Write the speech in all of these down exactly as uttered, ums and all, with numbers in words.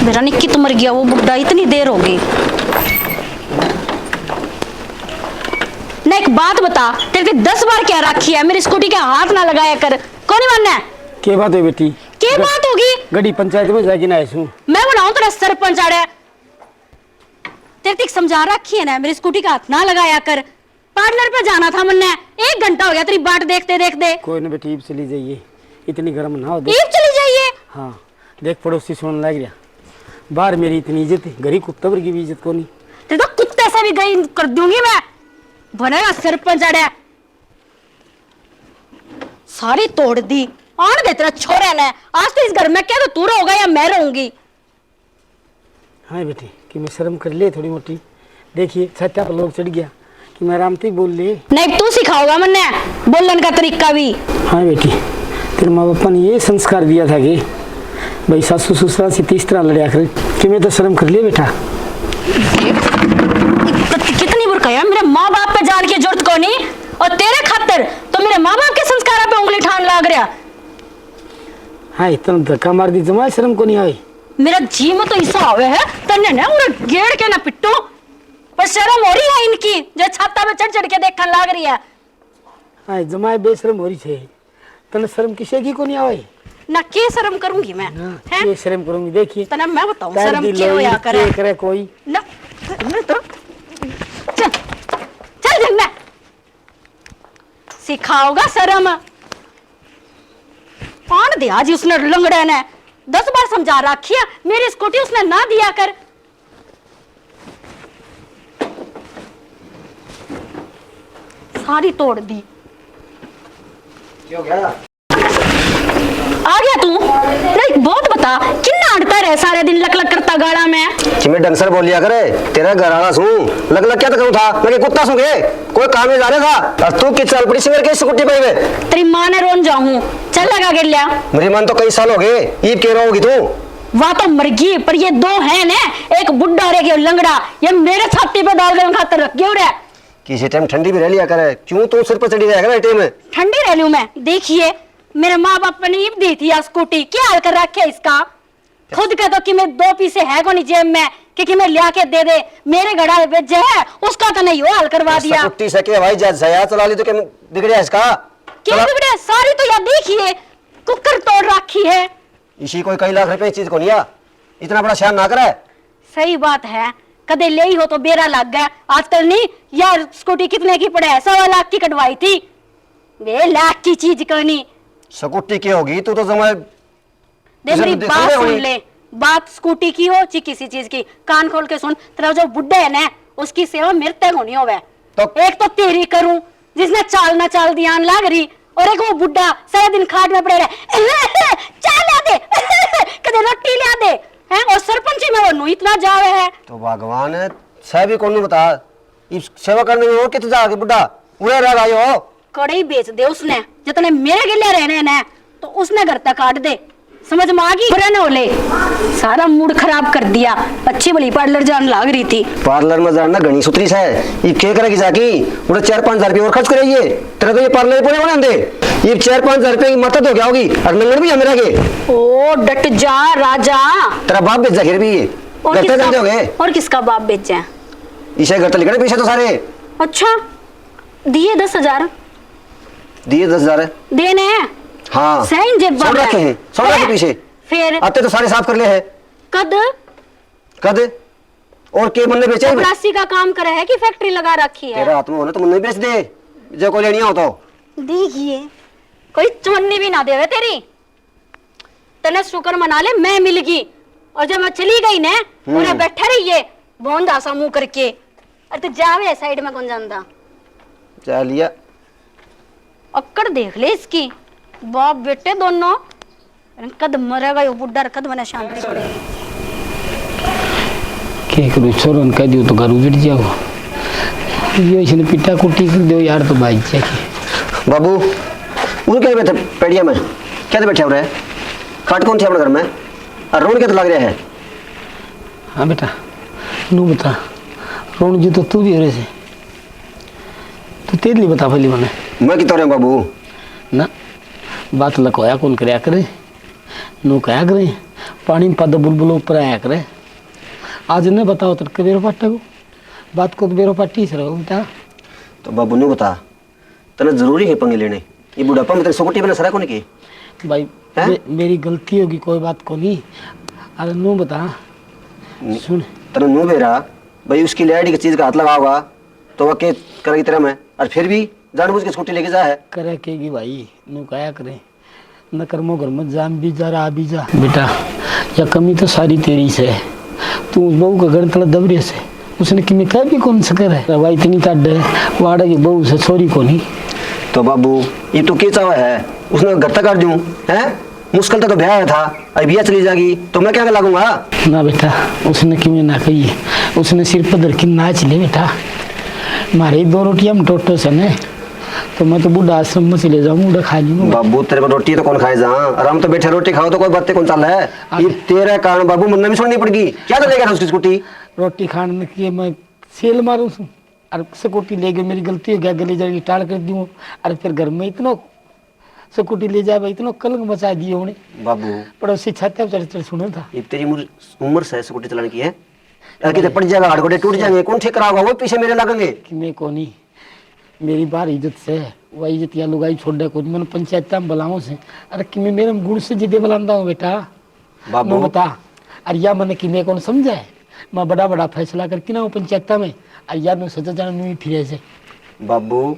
पता नहीं कित मर गया वो बुड्ढा, इतनी देर हो गई। ना एक बात बता, तेरे ते दस बार क्या रखी है, मेरी स्कूटी के हाथ ना लगाया कर। कौन मानना है? के बात है बेटी? के ग-, बात होगी? गड़ी पंचायत में जाके ना आया सूं। मैं बनाऊं तेरा सरपंच आड़े। तेरे तक समझा रखी है ना, मेरी स्कूटी का हाथ ना लगाया कर। पार्लर पे जाना था मन्ने, एक घंटा हो गया तेरी बाट देखते देखते। कोई ना बेटी, ईब चली जाइए, इतनी गर्म ना हो। देख, ईब चली जाइए? हाँ, देख पड़ोसी सुनने लग रहा, बाहर मेरी इतनी इज्जत, घर ही कुत्ते वर्गी भी इज्जत कोनी। तेरे तो कुत्ते से भी गई कर दूंगी मैं, बनेगा सरपंच आड़े। सारी तोड़ दी, आन दे तेरा छोरे ने। आज तो इस घर में क्या तो तू रहोगा या मैं रहूंगी। हाँ बेटी, कि मैं शर्म कर ले थोड़ी मोटी। देखिए, छात्या पर लोग चढ़ गया कि मैं आराम से ही बोल ले। नहीं, तू सिखाओगा मन्ने बोलन का तरीका भी। हाँ बेटी, तेरे माँ बापा ने ये संस्कार दिया था कि भाई, सासू ससुरा से इस तरह लड़या कर, कि मैं तो शर्म कर ले बेटा। कित-, कितनी बुर कहा, मेरे माँ बाप पे जान की जरूरत कोनी, और तेरे खातर तो मेरे माँ बाप के संस्कारों पे उंगली ठान लाग रहा। हाँ, इतना धक्का मार दी, जमा शर्म कोनी आवे। मेरा जी में तो ऐसा आवे है, तन्ने ना उरे गेड़ के ना पिट्टू, पर शर्म हो रही है इनकी, जो छाता पे चढ़ चढ़ के देखने लाग रही है। हाँ, जमाए बेशरम हो रही छे, तन्ने शर्म किसे की कोनी आवे? ना के शर्म करूंगी मैं, ना, हैं? के शर्म करूंगी, देखिए। तन्ने मैं बताऊं, शर्म के होया करे। के करे कोई? ना, मैं तो, चल, चल जन्ने। सिखाओगा शर्म। पान दे आज उसने लंगड़े ने, दस बार समझा रखी है, मेरी स्कूटी उसने ना दिया कर। सारी तोड़ दी। क्या हो गया? आ गया तू? देख, बहुत बता, किन्ना अड़ता रहे सारे दिन लक लक करता गाला में। कि मैं ढंग से बोलिया करे, तेरा घर आला सूं, लक लक क्या तो कहूं था, मैं के कुत्ता सूं के? कोई काम में जा रहा था, और तू किस चाल पड़ी सिंगर के स्कूटी पे वे? तेरी माँ ने रोन जाऊं, चल लगा के लिया। मेरी माँ तो कई साल हो गए, ईब के रोगी तू? वह तो मर गई, पर ये दो है ने, एक बुढ़ा और एक ये लंगड़ा, ये मेरे छाती पे डाल देने खातर रख गए उरे। किसी टाइम ठंडी भी रह लिया करे, क्यों तू सिर पर चढ़ी रहा करे टाइम? ठंडी रह लूं मैं? देखिए, मेरे माँ बाप ने ईब दी थी या स्कूटी, क्या हाल कर रखे है इसका? खुद के तो कि मैं दो पैसे है कोनी जेब में कि, कि मैं लिया के दे दे, मेरे घड़ा में बेचे है, उसका तो नहीं हो हाल करवा दिया। स्कूटी से के हवाई जहाज से यार चला ली तो क्या बिगड़या इसका? क्या बिगड़या? सारी तो यार देखिए, कुकर तोड़ रखी है। इसी कोई कई लाख रुपए की चीज कोनी है, इतना बड़ा शान ना करे। सही बात है, कदे ले ही हो तो बेरा लग गया। आजकल नहीं यार, स्कूटी कितने की पड़े है? सवा लाख की कटवाई थी, बे लाख की चीज कोनी। स्कूटी की होगी, तू तो जमा दे, मेरी बात सुन ले। बात स्कूटी की हो चाहे किसी चीज की, कान खोल के सुन। तेरा जो बुड्ढा है ना, उसकी सेवा मेरे तक होनी होवे। तो एक तो तेरी करूं, जिसने चाल ना चाल दी आन लाग रही, और एक वो बुड्ढा सारा दिन खाट में पड़े रहे। चाय ला दे, कदे रोटी ला दे, हैं? और सरपंची में वो इतना जावे है। तो भगवान सह भी कौन बता, इस सेवा करने में और कित जाके बुड्ढा उड़े रह गए हो। कड़े ही बेच दे उसने, जितने मेरे गेले रहने ने, तो उसने घर तक काट दे। समझ में आ गई? बुरा ना हो ले, सारा मूड खराब कर दिया। अच्छी भली पार्लर जान लाग रही थी। पार्लर में जाना घणी सुथरी से, ये के करेगी जाके? उड़ा चार पाँच हजार रुपये और खर्च करेगी। तेरा तो ये पार्लर पूरे होने दे। ये चार पाँच हजार रुपये की मरता तो क्या होगी? और नंगन भी हमें रह गए। ओ डट जा राजा। तेरा बाप भेजा फिर भी ये। और घर तक किसका, जाते होंगे। और किसका बाप भेजा? इसे घर तक लिखने पीछे तो सारे। अच्छा, दिए दस हजार। दिए दस हजार है। देने हैं। हाँ। सही जेब छोड़ रखे हैं, छोड़ रखे पीछे। फिर? आते तो सारे साफ कर ले हैं। कद? कद? और के बनने बेचे? चपरासी का काम करे है कि फैक्ट्री लगा रखी है? तेरा हाथ में हो ना तो मुन्ने बेच दे, जो कोई लेनी हो तो। देखिए, कोई चुन्नी भी ना देवे तेरी। तने शुक्र मना ले, मैं मिल गई। और जब मैं चली गई ना, हम्म। उन्हें बैठे रहिए, भौंदा सा मुंह करके। अरे तू जावे, साइड में कौन जानता? जा लिया। अक्कड़ देख ले इसकी, बाप बेटे दोनों। अरे कद मरेगा यो बुड्ढा, कद मने शांति पड़े। के करूँ, छोरन कह दियो तो घर उजड़ जाओ। यो इसने पिटा कुटी कर दो यार, तो भाई जाके। बाबू, उन क्या बैठा पेड़िया में? क्या तो बैठा हो रहा है? खाट कौन थी अपने घर में? और रोन क्या तो लग रहा है? हाँ बेटा, नू बता, रोन जी तो तू भी हो रहे से। तू तेरे लिए बता पहली मने। मैं कितना रहा बाबू? ना, बात लुकोया कौन करया करे? नू कहा करे, पानी में पादो बुलबुल ऊपर आया करे। आज ने बताओ तड़के बेरो पाटे को। बात को तो बेरो पाटी से रहो बेटा। तो बाबू ने बता, तने जरूरी है पंगे लेने? ये बुढ़ापा में तेरे सुकुटी बना सरा कोनी के? भाई, हैं? मे-, मेरी गलती होगी, कोई बात को नहीं। अरे नू बता। नि-, सुन। तने नू बेरा, भाई उसकी लैडी की चीज का हाथ लगाओगा, तो वह के करेगी तेरा में? और फिर भी जानबूझ के स्कूटी लेके जा है। करे केगी भाई, नू काया करे। न कर्मो घर में जाम भी जा रहा भी जा। बेटा, या कमी तो सारी तेरी से। तू उस बहू का घर तले दब रहे से। उसने किमे कह भी कौन सके है। रवा इतनी तड है, वाड़ा की बहू से छोरी को नहीं। तो बाबू, ये तू के चाहे है? उसने घर तक काट दूं, हैं? मुश्किल तै तो ब्याह होया था, अब ब्याह चली जाएगी तो मैं क्या लागूंगा? ना बेटा, उसने किमे ना कही, उसने सिर पर धर के नाच ले बेटा। मारे दो रोटियां में टोटो से ने, तो मैं तो बुढ़ा आश्रम में चले जाऊं, उड़ा खा लूंगा। बाबू, तेरे को रोटी तो कौन खाए जा? आराम तो बैठे रोटी खाओ तो कोई बातें कौन चाल है। हाँ। ये तेरा कारण बाबू, मन्ने भी सुननी पड़गी। क्या तो लेकर उसकी स्कूटी? रोटी खाने के मैं सेल मारूं सूं, और स्कूटी ले गए, मेरी गलती हो गया, गले जाने की टाल कर दूं, और फिर घर में इतना स्कूटी ले जाए भाई, इतना कलंक मचा दिए उन्हें। बाबू। पड़ोसी छात्या चढ़ चढ़ सुने था। ये तेरी उम्र, उम्र से स्कूटी चलाने की है? अरे किते पड़ जाएगा, हाड़ गोडे टूट जाएंगे, कौन ठीक कराओगा? वो पीछे मेरे लगेंगे। कि मैं कोनी, मेरी बार इज्जत से, वह इज्जत या लुगाई छोड़ दे, कुछ मन पंचायत में बुलाओ से। अरे कि मैं मेरे गुण से जिदे बुलांदा हूँ बेटा। बाबू। नू बता, अर या मन्ने किमे कौन समझे? मैं बड़ा बड़ा फैसला करके ना हूँ पंचायत में, अर या नू सजा जाना नू ही फिरे से। बाबू,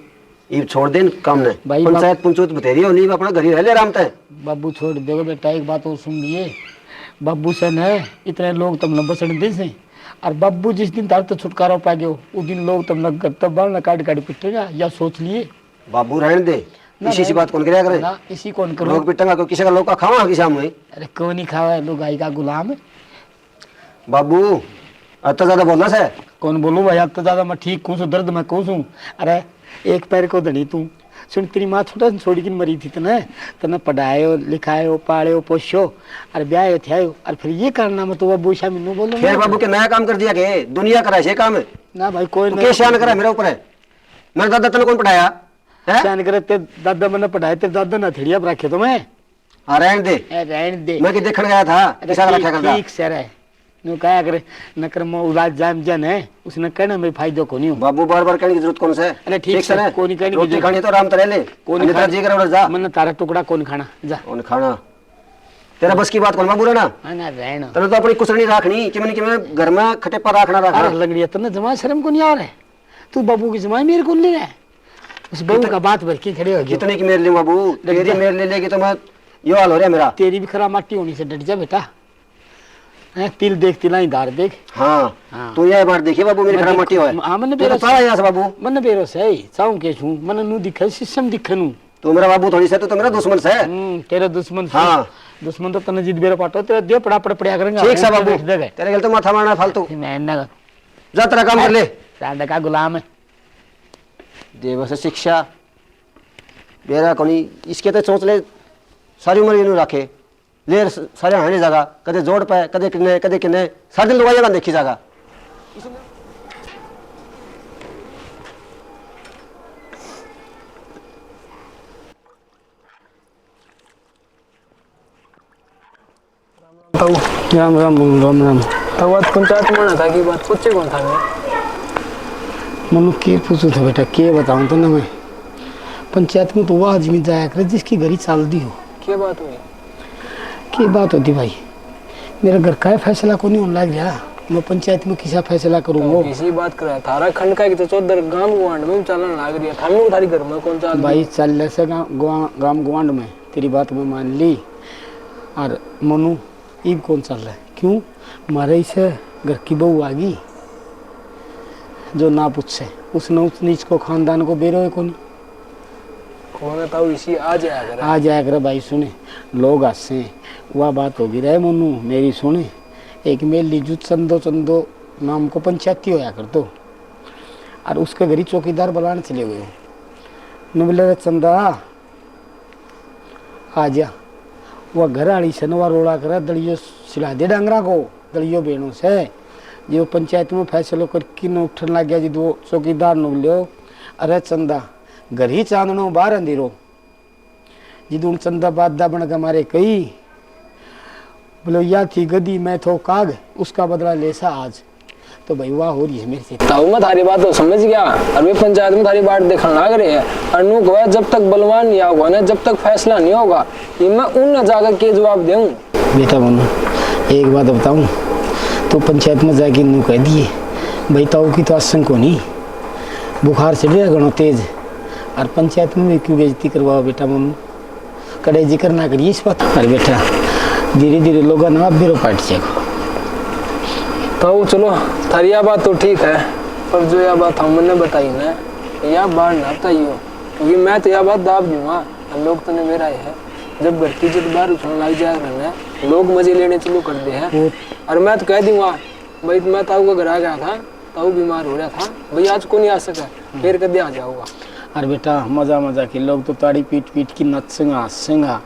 इब छोड़ दे इन काम ने। भाई, बाबू। पंचायत पंचूत बतेरी होली, अपना घर ही रह ले आराम तै। बाबू छोड़ दो बेटा, एक बात और सुन लिए, बाबू से न इतने लोग तुमने बसण दे से, और बाबू जिस दिन तार तो छुटकारा पा गयो, उस दिन लोग तुमने घर तो बाहर काट काट पिटेगा, या सोच लिए। बाबू रहने दे, ना, इसी सी रहने बात कौन करया करे? ना, इसी कौन करो। लोग पिटेंगा, कोई किसी का लोग का खावा किसी में? अरे कोई नहीं खावा, लोग आई का गुलाम। बाबू, अब तो ज्यादा बोलना से। कौन बोलूं भाई, अब तो ज्यादा मैं ठीक हूँ, दर्द में खुश हूँ। अरे एक पैर को धनी तू, सुन, तेरी माँ छोटा छोड़ी किन मरी थी तने, तने पढ़ायो, लिखायो, पाल्यो, पोस्यो, और ब्याह थे आयो, और फिर ये करना मैं तो बाबू शामी नू बोलूं। फिर बाबू के नया काम कर दिया के दुनिया करा से काम। ना भाई, कोई तू ना। के शान करा मेरे ऊपर है? मेरे दादा तने कौन पढ़ाया? हैं? शान करे ते दादा मैंने पढ़ाए, तेरे दादा ने थेड़िया पर रखे तो मैं। हाँ, रहन दे। ए, रहन दे। मैं कि देखण गया था, अरे किसा का ठीक, रखा करता। ठीक सर है। न्यू कहा करे, नकर मैं उलाद जाम जन है, उसने कहने में फायदो कोनी हो। बाबू, बार-बार कहने की जरूरत कौन से? अरे ठीक ठीक से सर है। कोनी कहने की रोटी जरूरत। खानी तो आराम तरह ले। कोनी अन्यथा खाना। जी करे उधर जा। मन्ने तारा टुकड़ा कोनी खाना, जा। कोनी खाना। तेरा बस की बात कोनी बाबू रहना। हाँ ना, रहना। तने तो अपनी कुसरनी राखनी, कि मैंने, कि मैंने घर में खटेपा राखना, राखना। अरे लंगड़िया, तन्ने जमा शर्म कोनी आ रहा है। तू बाबू की जमाई मेरे को ले रहा है। उस बहू कितने का बात भर के खड़े हो गए। कितने की मेरे लिए बाबू? डट तेरी जा। मेरे लिए लेके तो मैं यो हाल हो रहा है मेरा। तेरी भी खरा माटी होनी से डट जा बेटा। हैं, तिल देख, तिलाई धार देख। हाँ। हाँ। तू यह बार देखिए बाबू, मेरी मैं खराब देख-, मट्टी होए। हाँ, मैंने तू तो बेरो चाला से। यहाँ से बाबू। मैंने बेरो से, चाहूँ के छूँ, मैंने नू दिखे, शीशम दिखे नू। तू मेरा बाबू थोड़ी से, तू तो मेरा दुश्मन से। हम्म, तेरा दुश्मन से। हाँ। दुश्मन तो तन्ने जिद बेरो पाटो, तेरा दे पड़ा पड़ पड़या करेंगे। ठीक से बाबू। देख देगा। तेरे गल तो माथा मारना फालतू। मैं ना। जा तेरा काम कर ले। साडा का गुलाम है। दे बस शिक्षा। बेरा कोनी, इसके तो सोच ले, सारी उम्र इन्हों रखे। लेर स-, सारे हाने जागा, कदे जोड़ पे, कदे किन्ने, कदे किन्ने, सारे दिन लुगाइयां का देखी जागा। ताऊ। राम राम बोलो, राम राम। ताऊ, आज पंचायत में ना था, की बात पूछे कौन था मैं? मनु के पूछू था बेटा, के बताऊं तन्ने मैं? पंचायत में तो वह आदमी जाया करे जिसकी घड़ी चाल दी हो। के बात हुई? के बात होती भाई, मेरे घर का ही फैसला को नहीं होने लग रहा, मैं पंचायत में किसा फैसला करूंगा? तो किसी बात कर रहा, थारा खंड का की तो चौधर गांव गुआंड में चलन लग रही है, थानू थारी घर में कौन चाल भाई? चल रहा से गांव गुआ-, गांव गुआंड में, तेरी बात मैं मान ली। और मनु, इब कौन चल रहा है? क्यों? म्हारे इस घर की बहू आ गई जो ना पूछे, उसने उस नीच को खानदान को बेरो है कोनी। कौन है ताऊ, इसी आ जाया करे। आ जाया करे भाई। सुने, लोग हंसे, वह बात होगी रे मनु, मेरी सुने। एक मेली जू चंदो, चंदो नाम को पंचायती होया कर दो, और उसके घर ही चौकीदार बुलाने चले गए। नु बोले, रे चंदा, आ जा। वह घर आली से नवा रोला करे, दलियो सिला दे डांगरा को, दलियो बेनो से। जो पंचायत में फैसलो करके न उठन लग गया, जिद वो चौकीदार नु बोल्यो, अरे चंदा, घर ही चांदनो बाहर अंधेरो। जिद उन चंदा बादा बन के मारे कही, बोलो, या थी गदी, मैं थो काग, उसका बदला ले सा आज। तो भाई, वाह हो रही है मेरे से। ताऊ, मैं थारी बात तो समझ गया, और वे पंचायत में थारी बाट देखण लाग रहे हैं। और नू कहे, जब तक बलवान नहीं आओगा ना, जब तक फैसला नहीं होगा, ये मैं उन जाकर के जवाब दूं। बेटा मोनू, एक बात बताऊं, तू पंचायत में जाके नू कह दिए, भाई, ताऊ की तो आसन को नहीं, बुखार चढ़ रहा घणो तेज, और पंचायत में भी क्यों बेइज्जती करवाओ बेटा मोनू। कड़े जिक्र ना करिए इस बात। अरे बेटा, धीरे धीरे लोगों ने आप बेरो पाट जाएगा। ताऊ, चलो, थारी या बात तो ठीक है, पर जो या बात हम ने बताई ना, या बाहर ना बताइयो, क्योंकि मैं तो या बात दाब दूंगा, और लोग तो ने मेरा ही है। जब घर की इज्जत बाहर उठने लग जाए ना, लोग मजे लेने चालू कर दे हैं। वो और मैं तो कह दूंगा, भाई, मैं ताऊ के घर आ गया था, ताऊ बीमार हो रहा था, भाई, आज को नहीं आ सका, फिर कदे आ जाऊंगा। अरे बेटा, मजा मजा के लोग तो ताड़ी पीट पीट के नचेंगा, हंसेंगा,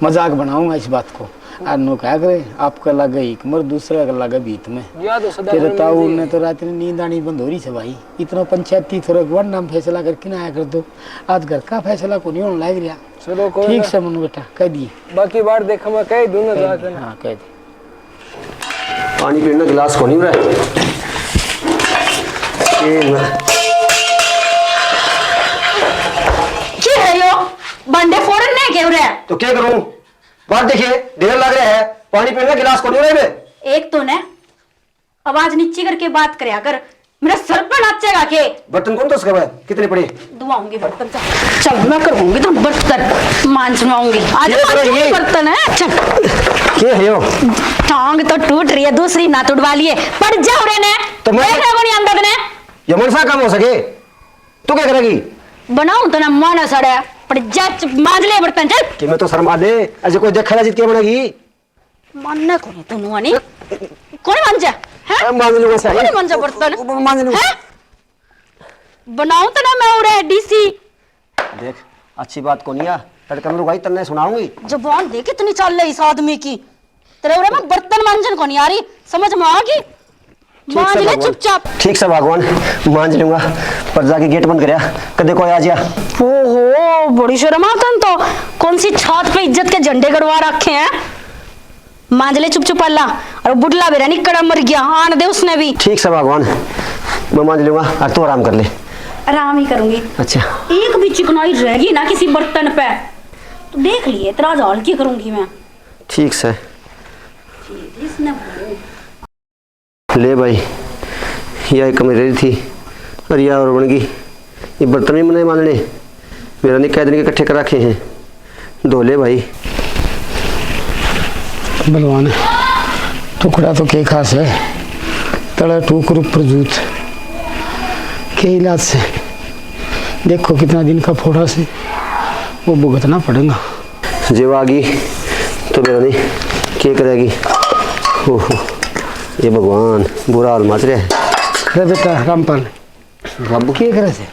मजाक बनाऊंगा इस बात को। और नो क्या करे, आपका लगे एक मर, दूसरा का लगे भीत में। या तो सदा तेरे ताऊ ने तो रात में नींद आनी बंद हो रही है भाई। इतना पंचायती थोड़ा वन नाम फैसला करके ना आया कर दो। आज घर का फैसला को नहीं होने लग रहा। चलो, कोई ठीक ना। से मनु बेटा, कह दिए। बाकी बात देख, मैं कह दूं ना कह जाकर। हाँ, कह दे। पानी पीने गिलास को नहीं रहा। ये ना। की है यो? भांडे फोड़न नहीं क्यों रहा? तो क्या करूं? बात देखिए, ढेर लग रहा है। पानी पीने गिलास को नहीं रहा। एक तो ने आवाज नीची करके बात करया कर, मेरा सर पर नाचेगा के? बर्तन कौन तो सका है? कितने पड़े? धुआऊंगी बर्तन, चल। चल, मैं करूंगी तो बर्तन मांजवाऊंगी। आज ये मांजूंगी ये बर्तन है, चल। ये है यो। टांग तो टूट रही है, दूसरी ना तुड़वा लिए। पड़ जा उरे ने। तो मैं देख रहा कोनी अंदर ने। ये मन सा काम हो सके? तू क्या करेगी? बनाऊं तो ना माना सड़े, पड़ जा, च-, मांज ले बर्तन, चल। कि मैं तो शर्मा ले, ऐसे कोई देखा ना जीत के बनेगी। मानना कोनी तू नुआ नहीं। कोनी मांजा? हैं? ए, मांज लूंगा सारी। कोनी मांजा बर्तन? वो मांज लूंगा। हैं? बनाऊं तो ना मैं उरे डीसी। देख, अच्छी बात कोनी है। तड़के में लुगाई तन्ने सुनाऊंगी। जबान देख कितनी चाल है इस आदमी की। तेरे उरे में बर्तन मांजन कोनी आ रही, समझ में आ गई? ठीक मांज से ले भगवान। चुपचाप। ठीक से भगवान, मांज लूंगा। पर जाके गेट बंद करया, कदे कोई आ जा। ओहो, बड़ी शर्म आ तन तो। कौन सी छात पे इज्जत के झंडे गड़वा रखे हैं? मांज ले चुप चुप अल्लाह। और बुढ़ला बेरा नहीं कड़ा मर गया, आन दे उसने भी। ठीक से भगवान, मैं मांज लूंगा और तू आराम कर ले। आराम ही करूंगी। अच्छा। एक भी चिकनाई रहेगी ना किसी बर्तन पे, तो देख लिए, तेरा आज हल्की करूंगी मैं। ठीक से। इसने ले भाई, या एक मेरी थी और या और बन गई। ये बर्तन भी मने मांजने, मेरा नहीं कह दिन के इकट्ठे कर रखे हैं। धो ले भाई। बलवान, टुकड़ा तो के खास है, तले टूकर ऊपर जूत, के इलाज से? देखो कितना दिन का फोड़ा से, वो भुगतना पड़ेगा। जे वो आ गई तो मेरा नहीं, के करेगी? ओहो, ये भगवान, बुरा हाल मच रहा है। अरे बेटा रामपाल, बाबू। के करे से?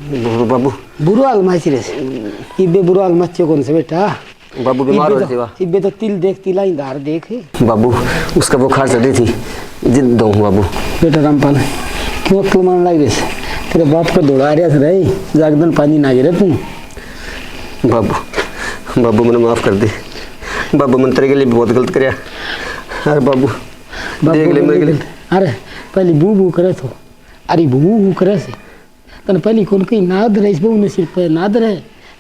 बुरा बाबू। बुरा हाल मच रहे से। इबे बुरा हाल मचे कौन से बेटा? बाबू बीमार इबे हो तो, रहे वा। इबे तो तिल देख, तिला ही धार देख। बाबू, उसका बुखार चढ़ी थी, जिद दो बाबू। बेटा रामपाल, क्यों अक्ल मान लाग रहे से? तेरे बाप का दौड़ा आ रहा था रे, जागदन पानी ना गिरे तू। बाबू, बाबू, मैंने माफ कर दे। बाबू, मैंने तेरे के लिए बहुत गलत करया। अरे बाबू, बाबू देख ले मेरे के लिए। अरे, पहली बू बू करे तो, अरे बू बू करे से। तने पहली कौन कही नाद रहे, इस बहू ने सिर पे नाद रहे।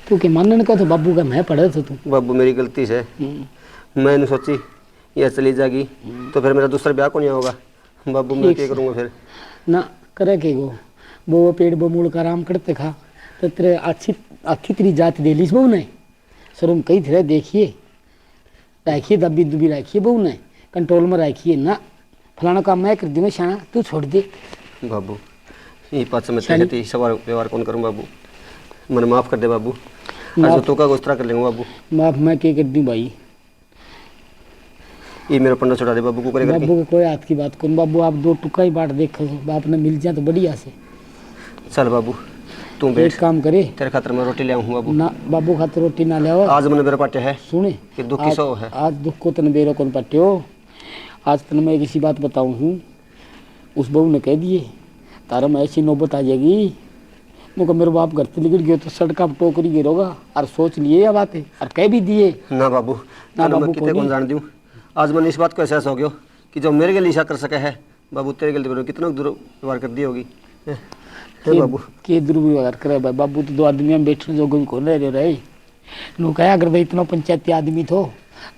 तू के मानन का तो बाबू का मैं पड़े तो तू। बाबू, मेरी गलती से। हम्म। मैं नहीं सोची, ये चली जाएगी, हम्म। तो फिर मेरा दूसरा ब्याह को नहीं होगा। बाबू, मैं ठीक क्या से। करूँगा फिर? ना, करे के गो? वो पेड़ बमूल का आराम करते खा, तो तेरे अच्छी, अच्छी तेरी जात दे ली इस बहू ने। शर्म कही थे, देखिए, रखिए, दबी दुबी रखिए बहू ने, कंट्रोल में रखिए ना। फलाना काम मैं कर दूंगा, शाना, तू छोड़ दे। बाबू, ये पाछे मैं शानी। तेरे ते सवार व्यवहार कौन करूँ बाबू? मैंने माफ कर दे बाबू। आज माफ। तो का उस तरह कर लेंगे बाबू। माफ मैं क्या कर दूं भाई? ये मेरा पन्ना छुड़ा दे बाबू, को करे करके। बाबू को कोई हाथ की बात कौन बाबू, आप दो टुका ही बाट देख, बाप ने मिल जाए तो बढ़िया से। चल बाबू, तू बैठ। एक काम करे। तेरे खातर मैं रोटी ले आऊँ हूँ बाबू। ना, बाबू खातर रोटी ना ले आओ। आज मैंने बेरा पाटे है सुने, कि दुखी आज, सो है। आज दुख को तने बेरो कौन पाट्यो। आज तने मैं एक इसी बात बताऊँ हूँ, उस बहू ने कह दिए, तारा में ऐसी नौबत आ जाएगी, न्यू को मेरे बाप घर से निकल गयो तो सड़का पर टोकरी गिरोगा। और सोच लिए या बात है और कह भी दिए। ना बाबू, ना तन्ने मैं बाबू किते कोनी। कौन जान दूं। आज मैंने इस बात को एहसास हो गयो कि जो मेरे के लिए ऐसा कर सके है, बाबू तेरे के लिए तो कितना दुर्व्यवहार कर दी होगी। हैं? हैं के, बाबू? के दुर्व्यवहार करे भाई? बाबू तो दो आदमी में बैठने जोगो भी कौन रह रहे। न्यू कहा कर दे, इतना पंचायती आदमी थो,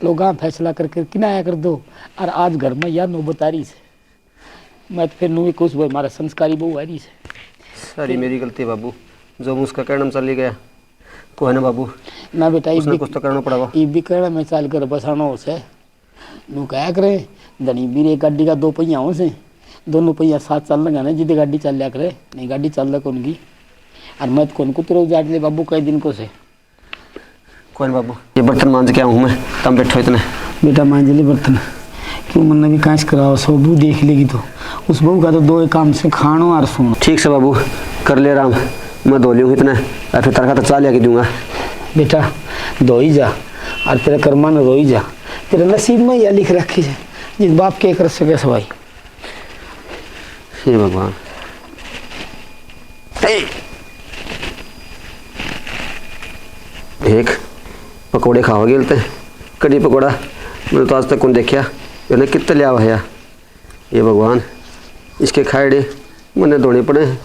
लोग फैसला करके किना आया कर दो। और आज घर में यार नौबत आ रही से। मैं तो फिर न्यू भी खुश हुआ, हमारा संस्कारी बहू आ रही से। सारी मेरी गलती है बाबू, जो मैं उसका कहने में चली गया। कोई ना बाबू, ना बेटा, उसने इब भी, कुछ तो करना पड़ेगा। इब भी कहने में चाल कर बसाना हो से। न्यू कहा करे, धनी बीरे गाड़ी का दो पहिया हो से, दोनों पहिया साथ चल लगा ना, जिदे गाड़ी चल लिया करे, नहीं गाड़ी चल कौन की। और मैं तो कौन को तेरे उजाड़ ले बाबू, कई दिन को से। कोई ना बाबू, ये बर्तन मांज के आऊँ मैं, तुम बैठो इतने। बेटा मांज ले बर्तन, क्यों मन्ने भी कांच कराओ, सो बहू देख लेगी तो। उस बहू का तो दो ही काम से, खानो और सोनो। ठीक से बाबू, कर ले आराम, मैं धो लियूँ इतने, और फिर तड़का तो चाह लिया के दूंगा। बेटा, धो ही जा, और तेरे कर्मा ने रो ही जा, तेरे नसीब में या लिख रखी है, जिस बाप के कर सके सवाई। हे भगवान। ए! देख, पकोड़े खावा गेलते, कढ़ी पकोड़ा, मैंने तो आज तक कौन देखा, इन्हें कित्ते लिया हुआ है। हे भगवान, इसके खाएड़े मन्ने धोने पड़े हैं।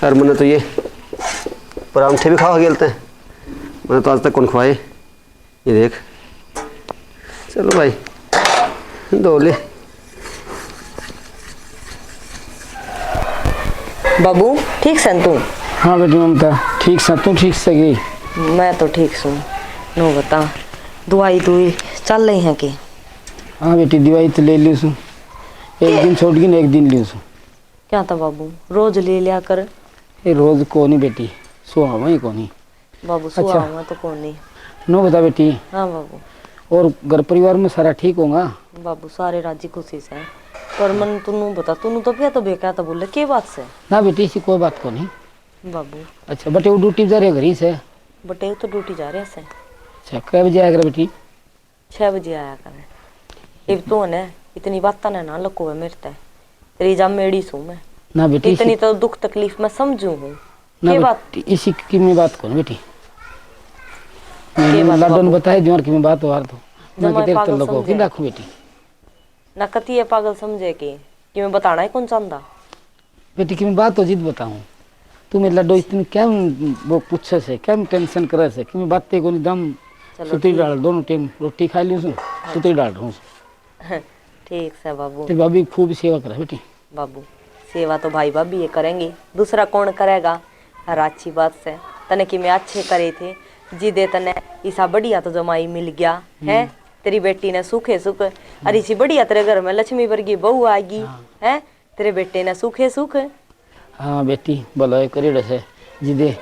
और मन्ने तो ये परांठे भी खावा गेलते हैं, मन्ने तो आज तक कौन खवाए। ये देख, चलो भाई, धो ले। बाबू, ठीक सै तू? हाँ बेटी ममता, ठीक सै। तू ठीक सै गई? मैं तो ठीक सूं। न्यू बता, दवाई दुई चल रही है के? हाँ बेटी, दवाई तो ले ली सूं, एक दिन छोड़ के एक दिन ली सूं। क्या था बाबू, रोज ले लिया कर। ये रोज कोनी बेटी, सुहावा ही कोनी। बाबू, अच्छा। सुहावा तो कोनी। न्यू बता बेटी। हाँ बाबू। और घर परिवार में सारा ठीक होगा? बाबू, सारे राजी खुशी से। पर मन्ने तू न्यू बता, तू न्यू तो पिया तो बेका तो बोले, के बात से? ना बेटी, इसी कोई बात कोनी। बाबू। अच्छा, बटे वो ड्यूटी जा रहे घर ही से? बटे वो तो ड्यूटी जा रहे से। अच्छा, कै बजे आया करे बेटी? छह बजे आया करे। इब तू ने इतनी बातें ने ना लुकोवे मेरे ते। तेरी जामेड़ी सूं मैं। ना बेटी, इतनी इसी तो दुख तकलीफ मैं समझू हूँ। ना के बेटी, बात? इसी की मैं बात कौन बेटी? के बात लाडो ने बाबू? बताए दियो कि मैं बात वार तो। मैं जमाई कितने पागल तल्लो को समझे। किन रखूं बेटी? ना कती ये पागल समझे के, कि मैं बताना ही कौन चाहता। बेटी, किमी बात हो जिद बताऊं। तू मेरे लड्डो इतनी क्या वो पूछे से, क्या टेंशन करे से, किमी बातें कोनी दम। चलो सुतरी ठीक। डाल, दोनों टाइम रोटी खा लियो सूं, हाँ। सुतरी डाल रहूं सूं। ठीक से बाबू। तेरी भाभी खूब सेवा करे बेटी। बाबू, सेवा तो भाई भाभी ये करेंगे, दूसरा कौन करेगा? और अच्छी बात से, तने किमे अच्छे करे थे, जिदे तने इसा बढ़िया तो जमाई मिल गया, हम्म। है? तेरी बेटी ने सुखे सुख, और हम्म। इसी बढ़िया तेरे घर में लक्ष्मी वर्गी बहू आएगी, हाँ। है? तेरे बेटे ने सुखे सुख। हाँ बेटी, भला ही करेड़ा से, जिदे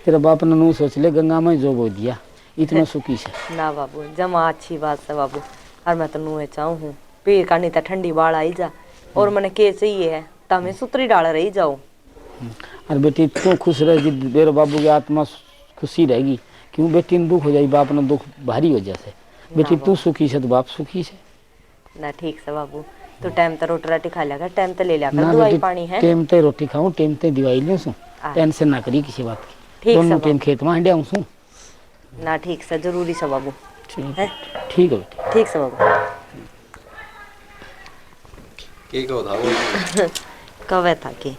तेरे बाप ने नू सोच ले, गंगा में जो बो दिया, इतना सुखी से। ना बाबू, जमा अच्छी बात से बाबू, और मैं तो नू चाहूँ हूँ, पीर कानी तो ठंडी बाल आई जा, और हम्म। मने के चाहिए है, तमे सुतरी डाल रही जाओ। हम्म। और बेटी, तू खुश रह, जिद मेरे बाबू की आत्मा खुशी रहेगी, क्यों बेटी ने दुख हो जाए, बाप ने दुख भारी हो जाए से। बेटी, ना तू बाबू। सुखी से तो बाप सुखी से। ना, ठीक से बाबू, तू टाइम ते रोटी राटी खा लिया कर, टाइम ते ले लिया कर ना दवाई बेटी, पानी है। टाइम ते रोटी खाऊं, टाइम ते दवाई लूं सूं, हाँ। टेंशन ना करी किसी बात की। ठीक से दोनों टाइम बाबू। खेत में हंड्या हूं सूं। ना, ठीक से, जरूरी से बाबू। ठीक है? ठीक है बेटी। ठीक से बाबू। के कहो था वो? कवे था के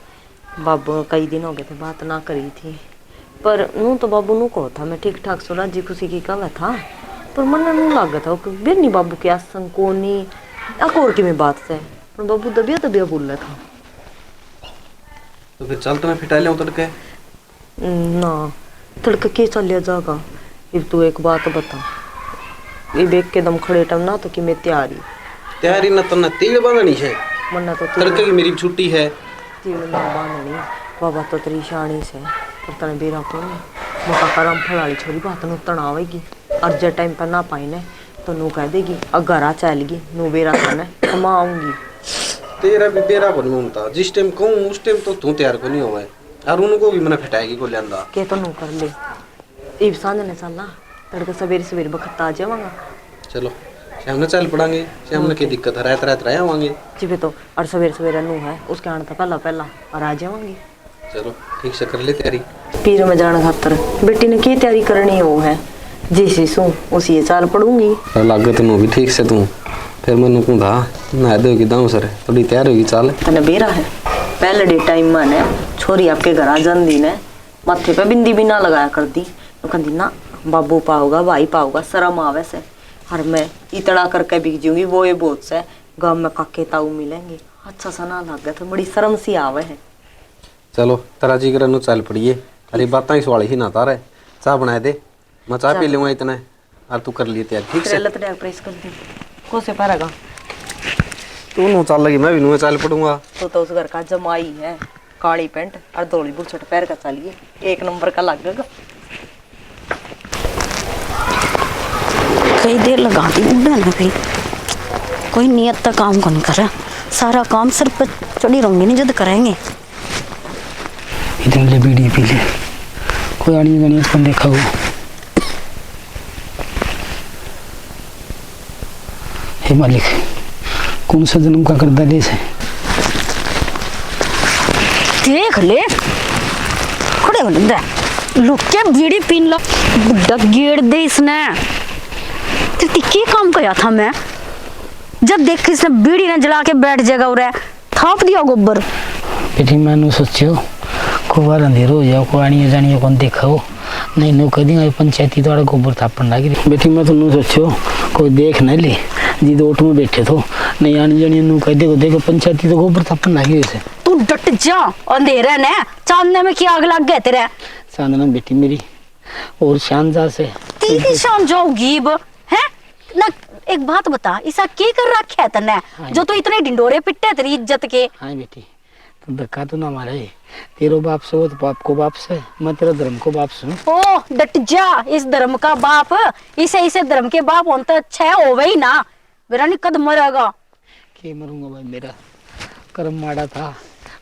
बाबू, कई दिन हो गए थे, बात ना करी थी, पर नू तो बाबू नू कहो था, मैं ठीक ठाक सो राजी खुशी की कवे था, पर मन्ने नू लागे था कि बेनी बाबू की आसन कोनी, अक और किमे बात से, पर बाबू दबिया दबिया बोले था। तो फिर चल, तने फिटा लिया तड़के। ना, तड़के के चलिया जागा? इब तू एक बात बता, इब एक के दम खड़े टम ना तो कि मैं तैयारी। तैयारी ना तन्ने तीन बांधनी है। मन्ना तो तीन तड़के की मेरी छुट्टी है। तीन ना बांधनी, बाबा तो तेरी शानी से, पर तने बेरा कोनी। मका करम फल वाली छोरी बात नु तनावेगी, और जे टाइम पर ना पाई ने, तो नू कह देगी, "अ, घर आ चलगी, नू बेरा तने कमा आऊंगी।" तेरा भी बेरा कोनी ममता, जिस टाइम कहूँ, उस टाइम तो तू तैयार कोनी होवे। और उनको भी मने फिटाएगी को ल्यादा। के तो नू कर ले। इब सांझ ने चलना, तड़के सवेरे सवेरे बखत आ जावांगा। चलो, शाम ने चल पड़ांगे, शाम ने की ओके। दिक्कत है, रात रात रह आवांगे। जी, वे तो, और सवेरे सवेरे नू है, उसके आने तो पहला पहला और आ जावांगे। चलो, ठीक से कर ले तैयारी। पीर में जाने खातर बेटी ने की तैयारी करनी हो है, जैसी सूं उसी ये चाल पड़ूंगी। अरे, लागत नु भी ठीक से तू, फिर मैंने कूं था, नहा धो के दाऊं सर, थोड़ी तैयार होगी चाल। तने बेरा है, पहले डे टाइम में ने छोरी आपके घर आ जांदी ने, माथे पे बिंदी भी ना लगाया कर दी। तो कहती ना, बाबू पाओगा, भाई पाओगा, शर्म आवे से। हर मैं इतड़ा करके बिक जाऊंगी, वो ये बहुत से गांव में काके ताऊ मिलेंगे। अच्छा सा ना लगे तो बड़ी शर्म सी आवे है। चलो, तेरा जी करे नु चल पड़िए। अरे, बातां ही सवाल ही ना तारे। चाय बना दे, मैं चाय पी चल। लूंगा इतने, और तू कर लिए तैयार, ठीक से? लत डाक प्रेस कर दी। को से पारेगा? तू नु चल लगी, मैं भी नु चल पड़ूंगा। तू तो उस घर का जमाई है, काली पैंट और धोली बुरशट पहन के चलिए, एक नंबर का लगेगा। कई देर लगा दी उड़े ना भाई, कोई नियत तक काम को नहीं करे, सारा काम सर पर चढ़ी रहूंगी नहीं जद करेंगे। इतने ले बीड़ी पी ले, कोई आनी जानी अपन देखा हो। हे मालिक, कौन सा जन्म का करदा ले से? देख ले, खड़े हो ले, लुक के बीड़ी पीन ला, बुड्ढा गेड़ दे इसने। तेरे के काम कहा था मैं? जब देख इसने बीड़ी ने जला के बैठ जाएगा उरे, थाप दिया गोबर। बेटी, मैं नु सोच्यो, को बार अंधेरो हो जाओ, को आनियो जानियो कौन देखा हो। नहीं, नु कह दिया, पंचायती तो आड़ा गोबर थापण लाग रही। बेटी, मैं तो नु सोच्यो, कोई देख ना ले, जी दो ओट में बैठे थो, नहीं आनी जानी नु कह दे, देखो, पंचायती तो गोबर थापण लाग रही से। तू डट जा, अंधेरे ने, चांदने में की आग लग गया तेरे? चांदना बेटी मेरी, और शान जा से। तेरी शान जाऊगी अब, हैं? ना, एक बात बता, इसा के कर रखा है तन्ने, हाँ जो तू इतने ढिंडोरे पिट्टे तेरी इज्जत के? हाँ बेटी, तू धक्का तो ना मारे। तेरो बाप से वो तो पाप को बाप से, मैं तेरा धर्म को बाप सूं। ओ, डट जा, इस धर्म का बाप, इसे, इसे धर्म के बाप होन तो अच्छा है, होवे ही ना। बेरा नहीं कद मरेगा। के मरूंगा भाई, मेरा कर्म माड़ा था,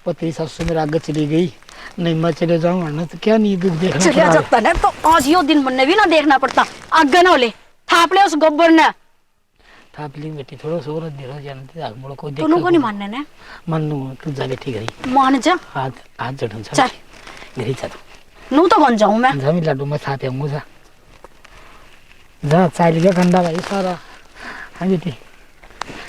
पर तेरी सासू मेरे आगे चली गई, नहीं मैं चले जाऊंगा ना तो क्या नहीं दुख देखना चले पड़ा। जाता ना तो आज यो दिन मन्ने भी ना देखना पड़ता, आगे ना हो ले, थाप ले उस गोबर ने। थाप ली बेटी, थोड़ा सा और देर हो जाने दे, आग मुड़ कोई तूने देखा को नहीं को। मानने ने? मान लूंगा, तू जा बेटी घरी। मान जा। हाथ, हाथ जोड़ूं, चल। चल। घरी चल। नू तो कौन जाऊं मैं? जा, मैं लाडू, मैं साथ आऊंगा, जा। जा, चाय लिया गंदा भाई सारा। हाँ बेटी।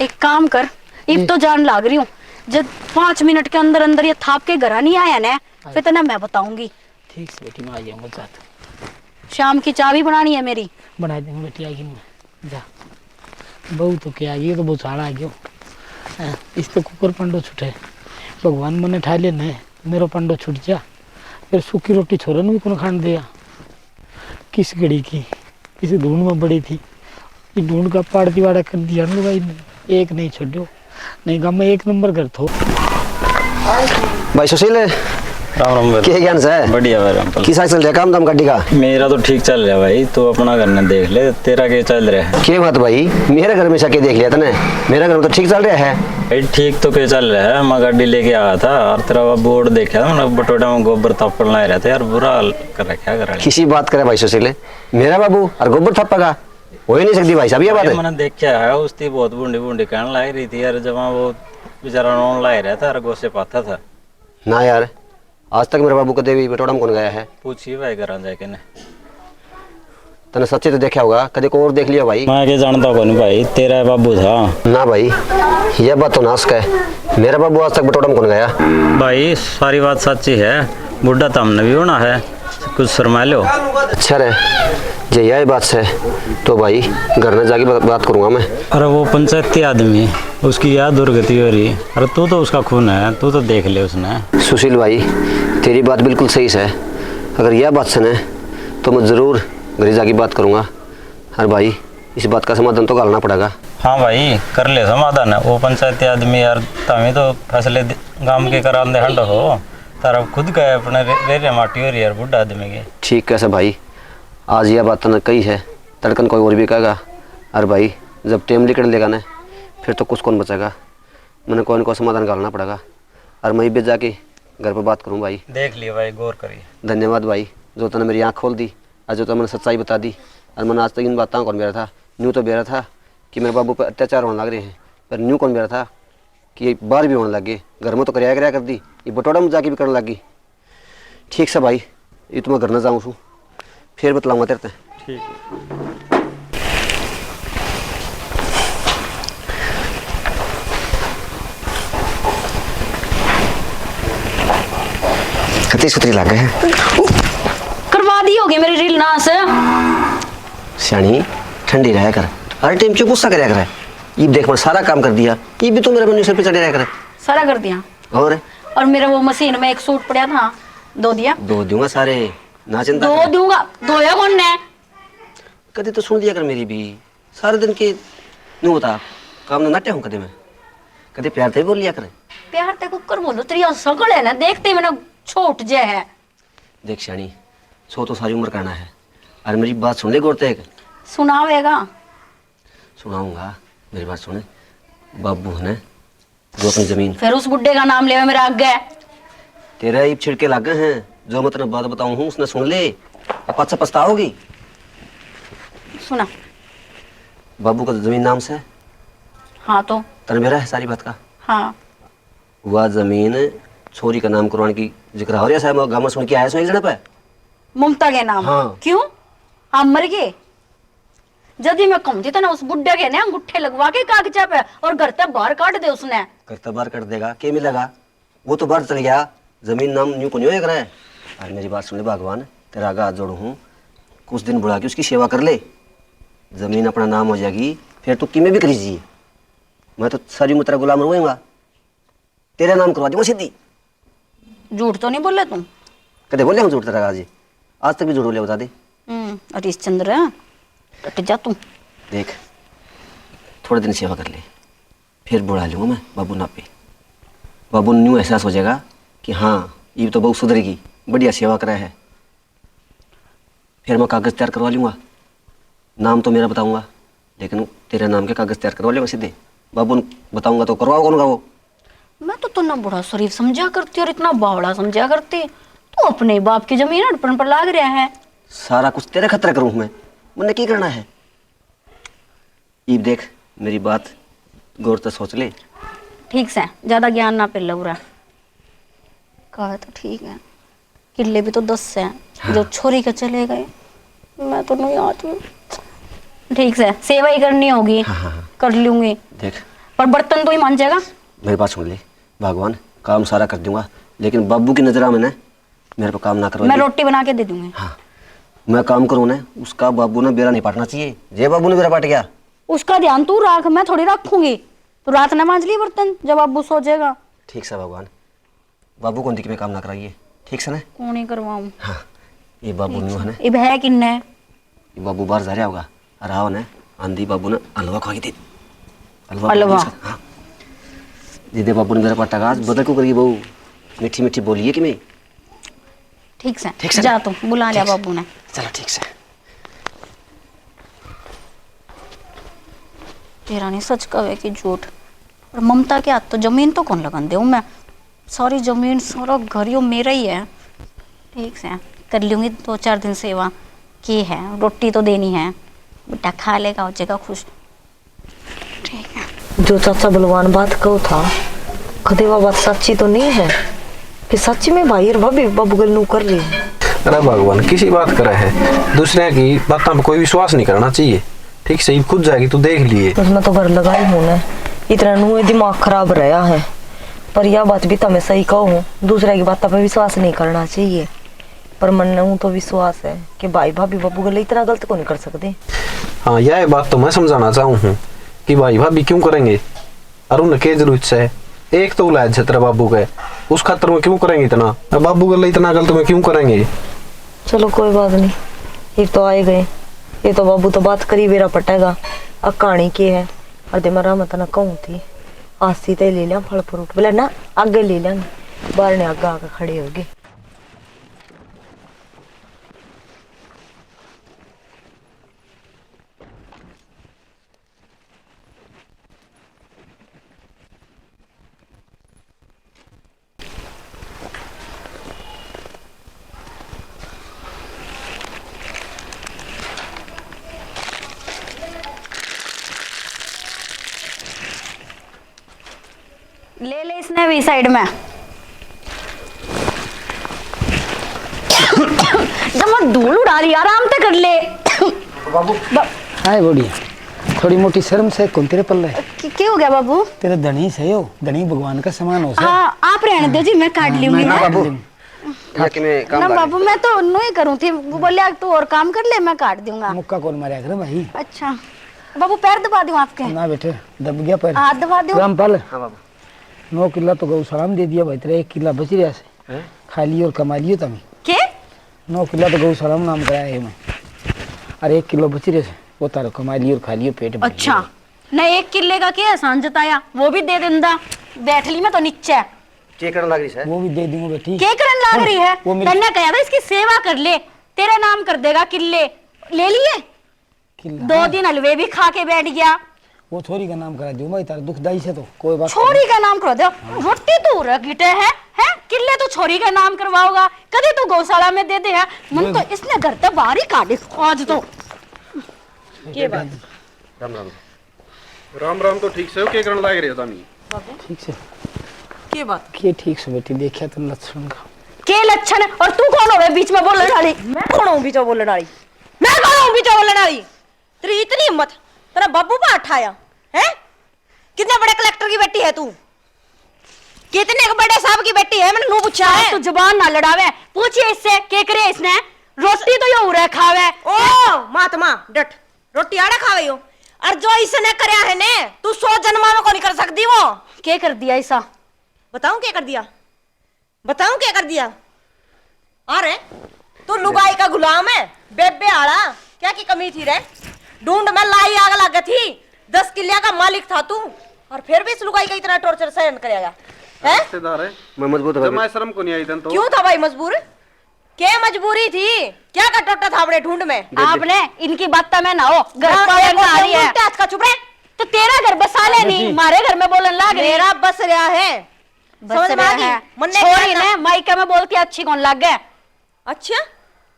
एक काम कर, इब जी। तो जान लाग रही हूँ, जब पाँच मिनट के अंदर अंदर ये थाप के घरा नहीं आया ना, हाँ। फिर तने मैं बताऊंगी। ठीक से बेटी, मैं आ जाऊंगा, जा तू। शाम की चाय भी बनानी है मेरी। बना दूंगा बेटी, आएगी मैं। जा। बहू तो क्या, ये तो भूचाल आ गयो। हैं, इस तो कुकर पंडो छूटे। भगवान मने ठा ले ने, मेरो पंडो छूट जा। फिर सूखी रोटी छोरे ने भी कौन खान दिया। किस घड़ी की, किस ढूंढ में बड़ी थी। ये ढूंढ का पाड़ दिवाड़ा कर दिया ना भाई ने, एक नहीं छोड़ो। नहीं, गांव में एक नंबर घर थो। भाई सुशील, राम राम भाई। के ज्ञान से? बढ़िया भाई, राम पाल। किसा चल रहा काम धाम गाड़ी का? मेरा तो ठीक चल रहा भाई, तू अपना घर ने देख ले, तेरा के चल रहा है? के बात भाई, मेरे घर में से के देख लिया तने? मेरा घर में तो ठीक चल रहा है। भाई, ठीक तो के चल रहा है, मैं गाड़ी लेके आया था और तेरा वो बोर्ड देखा था, मैंने बटोड़ा में गोबर थापण ला रहा था यार, बुरा हाल कर रखा घर वाले। किसी बात करे भाई सुशील, मेरा बाबू और गोबर थापेगा? हो ही नहीं सकती भाई साहब, ये बात भाई, है। मैंने देखा है, उसकी बहुत बूंदी बूंदी कहने लग रही थी यार, जब वो बेचारा रोन लग रहा था और गोसे पाता था। ना यार, आज तक मेरा बाबू कदे भी बटोड़ा में कौन गया है। पूछिए भाई, घर जाके ने। तने सच्ची तो देखा होगा, कदे को और देख लिया भाई। मैं के जानता कौन भाई, तेरा बाबू था। ना भाई, यह बात तो नासक है, मेरा बाबू आज तक बटोड़ा में कौन गया। भाई, सारी बात सच्ची है, बूढ़ा तो हमने भी होना है, कुछ शर्मा लो। अच्छा रे, जे यही बात से, तो भाई, घर में जाके बा-, बात करूंगा मैं। अरे, वो पंचायती आदमी, उसकी यह दुर्गति हो रही। अरे, तू तो उसका खून है, तू तो देख ले उसने। सुशील भाई, तेरी बात बिल्कुल सही से। अगर यह बात से न, तो मैं जरूर घर जाके बात करूंगा। अरे भाई, इस बात का समाधान तो घालना पड़ेगा। हाँ भाई, कर ले समाधान। वो पंचायती आदमी यार, तभी तो फैसले दे-, गांव के करांदे हंड हो। तारा खुद का अपने रे, रे, रे माटी हो रही यार, बूढ़ा आदमी के। ठीक कैसे भाई, आज यह बात तने कही है, तड़कन कोई और भी कहेगा। अरे भाई, जब टेम लिकड़ लेगा ना, फिर तो कुछ कौन बचेगा। मैंने कोई न कोई समाधान घालना पड़ेगा। और मैं इबे जाके घर पर बात करूँ भाई। देख लियो भाई, गौर करिए। धन्यवाद भाई, जो तने मेरी आँख खोल दी और जो तने मैंने सच्चाई बता दी और मैंने आज तक इन बातों को कौन बेरा था। न्यू तो बेरा था कि मेरे बाबू पर अत्याचार होने लग रहे हैं, पर न्यू कौन बेरा था कि ये बाहर भी होने लग गए। घर में तो करया करया कर दी, ये बटोड़ा में जाके भी करने लग गई। ठीक से भाई, ये तो मैं घर न जाऊँ सूं, फिर बतलाऊंगा तेरे ते। ठीक है। कति सुथरी लागे है। करवा दी होगी मेरी रील नाश। सियाणी, ठंडी रहा कर। हर टाइम क्यों गुस्सा करया करे? इब देख, मैं सारा काम कर दिया, इब भी तू मेरे मन्नू सर पे चढ़े रहा करे। सारा कर दिया। और? और मेरा वो मशीन में एक सूट पड़ा था, धो दिया? धो दूंगा सारे, ना चिंता धो कर। दूंगा। धोया कौन ने? कदे तो सुन लिया कर मेरी भी। सारे दिन के न्यू होता, काम ना नाट्या हूँ कदे मैं। कदे प्यार ते बोल लिया कर। प्यार ते कुकर बोलो, तेरी असल है ना, देखते ही मैंने छोट जे है। देख सियाणी, सो तो सारी उम्र कहना है। और मेरी बात सुन ले गौर ते एक। सुनावेगा? सुनाऊंगा, मेरी बात सुन। बाबू है ना, जो अपनी जमीन फिर उस बुड्ढे का नाम लेवे मेरे आगे। तेरा इब छिड़के लागे हैं, जो मैं तेरे बात बताऊं हूँ, उसने सुन ले, अब पाछा पछताओगी। सुना। बाबू का जमीन नाम से? हाँ तो? तने बेरा है सारी बात का? हाँ। वह जमीन छोरी का नाम करवाने की जिक्र हो रहा है, मैं गाँव में सुन के आया सो एक जने पे। ममता के नाम? हाँ। क्यों? आप मर गए? जदी मैं कहूँ थी तो ना उस बुड्ढे के ने अंगूठे लगवा के कागजा पे और घर ते बाहर काट दे उसने। घर ते बाहर काट देगा, के मिलेगा? वो तो बाहर चल गया, जमीन नाम न्यू को न्यू एक रहे। और मेरी बात सुन ले भगवान, तेरा आगे हाथ जोड़ू हूँ, कुछ दिन बुला के उसकी सेवा कर ले, जमीन अपना नाम हो जाएगी, फिर तू किमें भी करी जी। मैं तो सारी उम्र तेरा गुलाम रहूंगा, तेरे नाम करवा दूंगा सीधी। झूठ तो नहीं बोले तू? कदे बोले हम झूठ तेरा आज? आज तक भी झूठ बोले बता दे। हम्म, हरीश चंद्र, डट जा तू। देख, थोड़े दिन सेवा कर ले, फिर बुला लूंगा मैं बाबू नापे। बाबू ने न्यू एहसास हो जाएगा कि हाँ, ये तो बहू सुधरेगी, बढ़िया सेवा करा है। फिर मैं कागज तैयार करवा लूंगा, नाम तो मेरा बताऊंगा, लेकिन तेरे नाम के कागज तैयार करवा लूंगा सीधे। बाबू ने बताऊंगा तो करवाओ कौन का वो? मैं तो तन्ने बड़ा शरीफ समझा करती और इतना बावला समझा करती, तू अपने ही बाप की जमीन हड़पन पर लाग रहा है। सारा कुछ तेरे खतरे करूं मैं, मन्ने की करना है? इब देख, मेरी बात गौर से सोच ले। ठीक से, ज्यादा ज्ञान ना पिल्ला बुरा। कहा तो ठीक है, किले भी तो दस है, हाँ। जो छोरी के चले गए, मैं तो नहीं आती। ठीक से, सेवा ही करनी होगी, हाँ, हाँ, हाँ। कर लूंगी। देख। पर बर्तन तो ही मांजेगा। मेरी बात सुन ले, भगवान काम सारा कर दूंगा, लेकिन बाबू की नजरा में ना मेरे पे काम ना करवा मैं दे। रोटी बना के दे दूंगी। हाँ, मैं काम करूँ ना, उसका बाबू ने बेरा नहीं पाटना चाहिए। जे बाबू ने बेरा पाट गया, उसका ध्यान तू रख, मैं थोड़ी रखूंगी। तू रात ने मांज लिए बर्तन, जब बाबू सो जाएगा। ठीक से भगवान, बाबू कौन दिख में काम ना कराइए, ठीक से ना? कौन ही करवाऊं? हाँ, ये बाबू ठीक न्यू है ना? इब है किन्ने? ये बाबू बाहर जा रहा होगा, और आओ ना, आंधी बाबू ने हलवा खवा के दे। हलवा हलवा? बना के, हाँ। दे दे बाबू ने मेरा पाटा का, आज बदल को करिए बहू, मीठी मीठी बोलिए कि मैं। ठीक से, ठीक से जा ना? तू बुला लिया ठीक से। बाबू ने। चलो, ठीक से। तेरा नहीं सच कहे कि झूठ, पर ममता के हाथ तो जमीन तो कौन लगन दे मैं। सारी जमीन, सारा घर यो मेरा ही है। ठीक से, कर लूंगी दो चार दिन सेवा। की है, रोटी तो देनी है, बेटा खा लेगा, हो जाएगा खुश। ठीक है। जो चाचा बलवान बात कहो था, कदे वा बात सच्ची तो नहीं है कि सच्ची में भाई और भाभी बाबू गल नू कर रही है? अरे भगवान, किसी बात करे है, दूसरे की बातों पर कोई विश्वास नहीं करना चाहिए। ठीक से, इब खुद जाके तू देख लिए। बस मैं तो घर लगाई हूँ ना, इतना नू ये दिमाग खराब रहा है, पर यह बात भी तो मैं सही कहूँ, दूसरे की बातों पर विश्वास नहीं करना चाहिए। पर मन्ने ऊं तो विश्वास है कि भाई भाभी बाबू गले इतना गलत को नहीं कर सकते। हाँ, यह बात तो मैं समझाना चाहूँ हूँ कि भाई भाभी क्यों करेंगे, और उन्हें के जरूरत है? एक तो औलाद है तेरे बाबू के, उस खातर वो क्यों करेंगे इतना? अब बाबू गले इतना गलत में क्यों करेंगे? चलो कोई बात नहीं, ये तो आए गए, ये तो बाबू तो बात करी बेरा पटेगा। अब कहानी के है? और दे मैं रामत ना कहूँ थी, आसी ते ले लिया फल फ्रूट, बोले ना आगे ले लिया, बाहर ने आगे आके खड़े हो गए। ले ले इसने भी साइड में। धूल उड़ा रही, आराम तो कर ले। बाबू। ब- हाय बूढ़ी, थोड़ी मोटी शर्म से कौन तेरे पल्ले? के, के हो गया बाबू? तेरे धनी से हो, धनी भगवान का समान हो से। हाँ, आप रहने दो जी, मैं काट हाँ, लूंगी मैं मैं। काट बाबू। लूंगी। या कि मैं काम ना बाबू, मैं तो न्यू ही करूँ थी। वो बोले, "तू और काम कर ले, मैं काट दूंगा।" मुक्का कौन मारा कर भाई? अच्छा बाबू, पैर दबा दूं आपके? ना बेटे, दब गया पैर। हाथ दबा दूं? रामपाल, हाँ बाबू। नौ किला तो गौशाला में दे दिया भाई, तेरा एक किला बच रहा से। हैं? खा लियो और कमा लियो तमी। के? नौ किला तो गौशाला में नाम कराया है मैं, और एक किलो बच रहे से, वो तारो कमा लियो और खा लियो, पेट भर लियो। अच्छा, ना एक किले का के एहसान जताया, वो भी दे देंदा। बैठ ली मैं तो नीचे। के करन लाग रही सै? वो भी दे दूंगा बेटी। के करन लाग रही है? वो मेरी तन्ने कहा था इसकी सेवा कर ले, तेरे नाम कर देगा किले। ले लिए? किला दो है। दिन हलवे भी खा के बैठ गया। वो छोरी का नाम करा दूं भाई, तारा दुखदाई से तो कोई बात छोरी नहीं। का नाम करा दे। हाँ। रोटी तू रख गिटे है, हैं? किले तू छोरी का नाम करवाओगा, कदे तू गौशाला में दे दे है। मन वो तो इसने घर तक बाहर ही काट दे आज तो। के बात? राम राम। राम राम तो ठीक से हो, के करन लाग रहे हो तामी? बाबू। ठीक से। के बात? के ठीक से बेटी, देखा तुम लक्षण का। के लक्षण? और तू कौन होवे बीच में बोलने वाली? मैं कौन हूँ बीच में बोलने वाली? मैं कौन हूँ बीच में बोलने वाली? तेरी इतनी हिम्मत, तेरा बाबू बाहर ठाया, हैं? कितने बड़े कलेक्टर की बेटी है तू? कितने बड़े साहब की बेटी है? मैंने नू पूछा है। तू जुबान ना लड़ावे, पूछिए इससे, के करे इसने? रोटी तो यो उरे खावे। ओ महात्मा, डट। रोटी आड़े खावे यो। और जो इसने करया है ने, तू सौ जन्मा में कोनी कर सकती वो। के कर दिया ऐसा? बताऊं के कर दिया? बताऊं के कर दिया? अरे, तू लुगाई का गुलाम है, बेबे आला, क्या की कमी थी रे? ढूंढ में लाई आग लग थी, दस किलिया का मालिक था तू, और फिर भी इस लुगाई का इतना टॉर्चर सहन करेगा, हैं? रिश्तेदार है। मैं मजबूर था जब भाभी। मैं शर्म को नहीं आई तन तो। क्यों था भाई मजबूर? के मजबूरी थी? क्या का टोटा था अपने ढूंढ में? बेबे। आपने इनकी बात में ना हो, घर ना, पालन देखो, आ रही है। उल्टे हाथ का चुप रहे। तो तेरा घर बसा ले नहीं, बेटी। मारे घर में बोलन लाग रही। मेरा बस रहा है। बस समझ में आ रहा गई? है। मन्ने छोरी कहा था। ने मायके में बोलती अच्छी कौन लागे? अच्छा?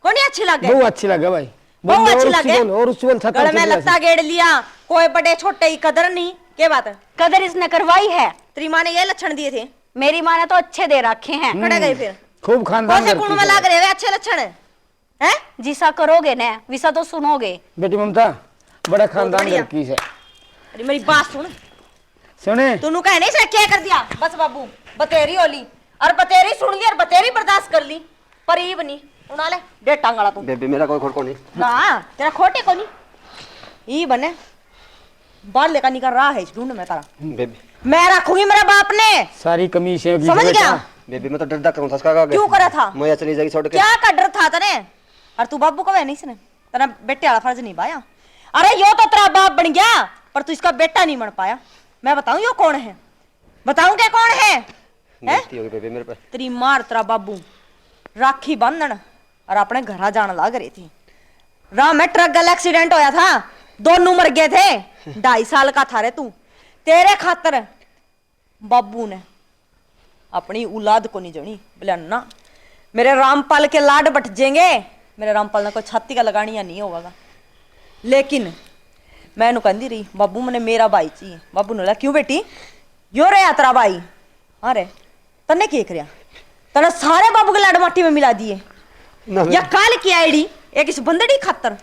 कौन ही अच्छी लागे? बहुत अच्छी लगे भाई। बहुत बोल, अच्छी और उससे लगे। बोल, और उससे बोल, छक्का गले में चुप रहा लत्ता से। गेड़ लिया, कोई बड़े छोटे ही कदर नहीं। के बात है? कदर इसने करवाई है। तेरी माँ ने ये लक्षण दिए थे? मेरी माँ ने तो अच्छे दे रखे हैं। खड़े गए फिर। खूब खानदान कौन से घर गुण की में लाग है। रहे हैं अच्छे लक्षण? हैं? जिसा करोगे ना, विसा तो सुनोगे। बेटी ममता, बड़ा बहुत खानदान बढ़िया। घर की है। अरे मेरी बात सुन। सुने। तूने कहे नहीं सर क्या कर दिया? बस बाबू, बतेरी हो ली, और बतेरी सुन ली और बतेरी बर्दाश्त कर ली, पर ईब नहीं। उड़ा ले, डेढ़ टांग वाला तू। बेबे, मेरा कोई खोट को नहीं। ना, तेरा खोटे को नहीं। ई बने, बाहर लेकर निकल रहा है इस ढूंढ में तारा। बेबे। मैं रखूंगी मेरे बाप ने। सारी कमी से की समझ बेटा। गया? बेबे, मैं तो डरदा करूं था इसका आगे। क्यों करा था? मैं चली जाएगी छोड़ के। क्या का डर था तेरे? और तू बाबू को है नहीं इसने, तेरा बेटे वाला फर्ज नहीं पाया। अरे, यो तो तेरा बाप बन गया, पर तू इसका बेटा नहीं बन पाया। मैं बताऊं यो कौन है? बताऊं क्या कौन है? हैं? गलती हो गई बेबे मेरे पे। तेरी मार, तेरा बाबू राखी बांधन और अपने घरा जान लाग रहे थे। राह में ट्रक गल एक्सीडेंट होया था, दोनों मर गए थे। ढाई साल का था रे तू। तेरे खातर बाबू ने अपनी औलाद को नहीं जणी। बोला ना, मेरे रामपाल के लाड बट जाएंगे, मेरे रामपाल ने कोई छाती का लगानी या नहीं होगा। लेकिन मैं कहती रही, बाबू, मैंने मेरा भाई चाहिए। बाबू ने बोला, क्यों बेटी, यो रहा तेरा भाई? अरे, तन्ने के करया? तन्ने सारे बाबू के लाड माटी में मिला दिए। ना, या काल की आईडी एक इस बंदड़ी खातर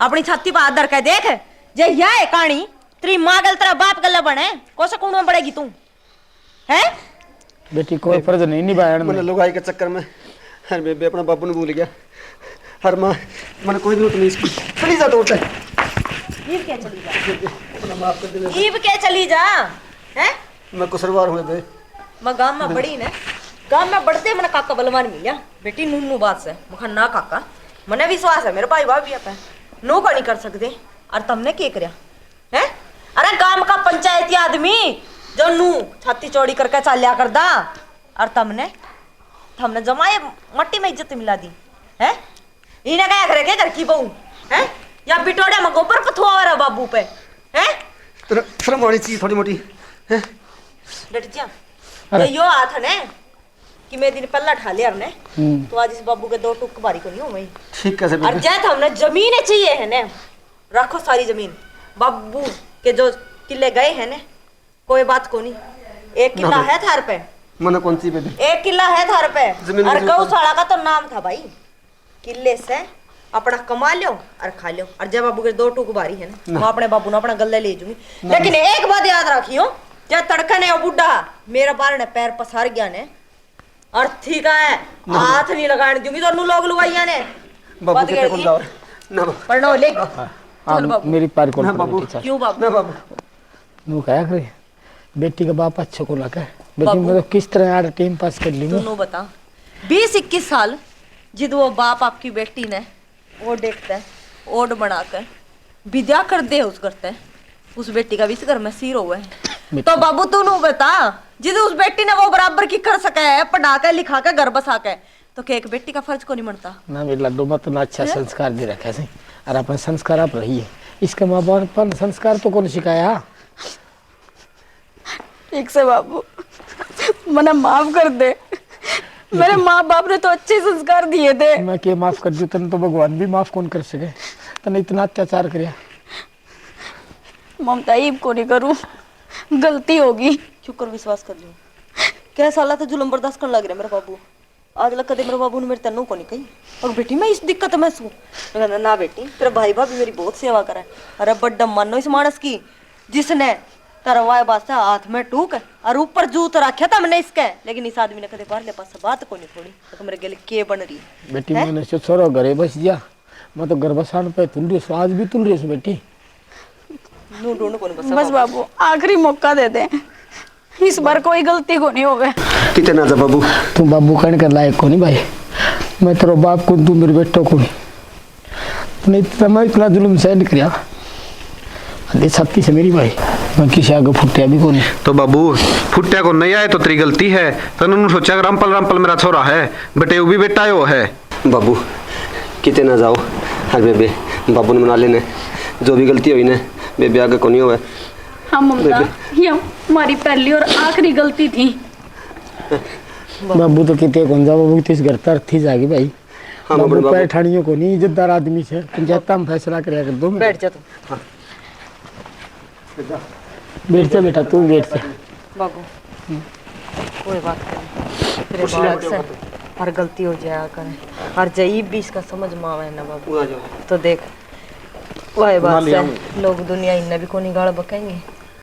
अपनी छाती पर हाथ धर के देख, जे या है कहानी, तेरी माँ गल तेरा बाप गल बने, कौन से कुण में पड़ेगी तू? हैं? बेटी, कोई फर्ज नहीं निभाया मैंने मैंने। लुगाई के चक्कर में, अरे बेबे, अपना बाबू ने भूल गया। हर माँ, मैंने कोई जरूरत नहीं इसकी। चली जा तू उठे। ईब के चली जा? अपना माफ कर दे बेबे। ईब के चली जा? हैं? मैं कसूरवार हूँ बेबे। मैं गांव में बड़ी ने, गांव में बढ़ते मैंने काका बलवान मिलिया। बेटी, नू नू बात से, मखा ना काका, मने विश्वास है मेरे भाई भाभी पे, नू का नहीं कर सकते। और तमने के करया? हैं? अरे गांव का पंचायती आदमी जो नू छाती चौड़ी करके चाल्या करदा, और तमने, तमने जमाए मट्टी में इज्जत मिला दी, हैं? इन्हें क्या करे के घर की बहू, हैं? या बिटोड़े में गोबर पथुआ रहा बाबू पे, हैं? तेरा शर्म आनी चाहिए थोड़ी मोटी, हैं? डट जा। अरे। ये यो हाथ ने कि मैं दिन पहला ठा लिया हमने, हम्म। तो आज इस बाबू के दो टुक भारी को नहीं हो मैं। ठीक कैसे और बेबे? जय तो हमने जमीन चाहिए है ने, रखो सारी जमीन। बाबू के जो किले गए हैं ने, कोई बात को नहीं। एक किला ना। है थार पे। मने कौन सी बेबे? एक किला है थार पे। जमीन और की गौशाला का तो नाम था भाई। किले से अपना कमा लो और खा लो, और जब बाबू के दो टूक भारी है ना, ना। मैं अपने बाबू ने अपना गल्ला ले जूंगी। ना। लेकिन एक बात याद रखियो, जब तड़का ने वो बुढ़ा मेरा बार ने पैर पसार गया ने, अर्थी का है, ना। हाथ नहीं लगाने दूंगी दोनों लोग लुगाइया ने। बाबू बात के कह कौन दी। जाओ? ना बाबू। पढ़ो ले। हाँ, चल बाबू। मेरी पार कौन ना पढ़ बाबू। रही थी, चल। क्यों बाबू? ना बाबू। नू कहा करे, बेटी का बाप अच्छे को लगा। बेटी बाबू। मैं तो किस तरह यार टाइम पास कर ली तू मैं। नू बता, बीस इक्कीस साल जिद वो बाप आपकी बेटी ने ओड देखता है, ओड बना कर विद्या कर दे उस घर ते, उस बेटी का भी इस घर में सिर हुआ है। बेटी। तो बाबू तू नू बता, जिद उस बेटी ने वो बराबर की कर सका है, पढ़ा के लिखा के घर बसा के, तो क्या एक बेटी का फर्ज को नहीं बनता? ना मेरे लाडो, मैं तो ना अच्छा हैं? संस्कार दे रखा है और अपन संस्कार आप रही है। इसके माँ बाप ने संस्कार तो कौन सिखाया? ठीक से बाबू, मने माफ कर दे। मेरे माँ बाप ने तो अच्छे संस्कार दिए थे। मैं के माफ कर दूं, तने तो भगवान भी माफ कौन कर सके, तने इतना अत्याचार करया। ममता, इब को नहीं करूँ, गलती होगी। शुक्र विश्वास कर लो, कै साला तो जुलम बर्दाश्त करने लग रहा मेरा बाबू। आज लग कदे मेरे बाबू ने मेरे तन्नू को नहीं कही, और बेटी मैं इस दिक्कत में सू। मैं कहना, ना बेटी, तेरा भाई भाभी मेरी बहुत सेवा करे। अरे बड्डा मानो इस मानस की, जिसने तारा वाय वास्ते हाथ में टूक और ऊपर जूत रखे था मैंने इसके, लेकिन इस आदमी ने कदे बाहरले पासे बात को नहीं छोड़ी। तो मेरे गले के बन रही है? बेटी, हैं? मैंने से छोरो घरे बस गया, मैं तो घर बसाण पे तुल रही हूँ, आज भी तुल रही हूँ बेटी। नू ढूंढ कौन बसा बस बाबू। बाबू, आखिरी मौका दे दे, इस बार कोई गलती को नहीं होवे। कितने ना जा बाबू। तू बाबू कहने के लायक को नहीं भाई, मैं तेरा बाप को, तू मेरे बेटो को नहीं। नहीं तो मैं इतना जुल्म सहन करिया। अरे छाती से मेरी भाई, मैं किसी आगे फुटिया भी कोनी। तो बाबू, फुटिया को नहीं आए तो तेरी गलती है। तने उन्होंने सोचा कि रामपाल, रामपाल मेरा छोरा है, बटेऊ भी बेटा यो है। बाबू, किते ना जाओ। अरे बेबे, बाबू ने मना लेने, जो भी गलती हुई ने, बेबे आगे कोनी होवे। हाँ ममता, बेबे। ये हमारी पहली और आखिरी गलती थी। बाबू तो किते कौन जा, बाबू तो इस घर तर थी जागी भाई। हाँ, बाबू बाबू, बाबू। पैर ठाणियों को नहीं, इज्जतदार आदमी से, पंचायत में फैसला करया कर दो। बैठ जा तू। हाँ। बैठ जा बेटा, तू बैठ जा। बाबू, कोई बात नहीं, तेरे कुछ बाल नहीं से होगा। हर गलती हो जाया करे, और जईब भी इसका समझ में आवे ना बाबू। वो आ जाओ। तो देख, वही बात से लोग दुनिया इन्ना भी कोनी गाल बकेंगे।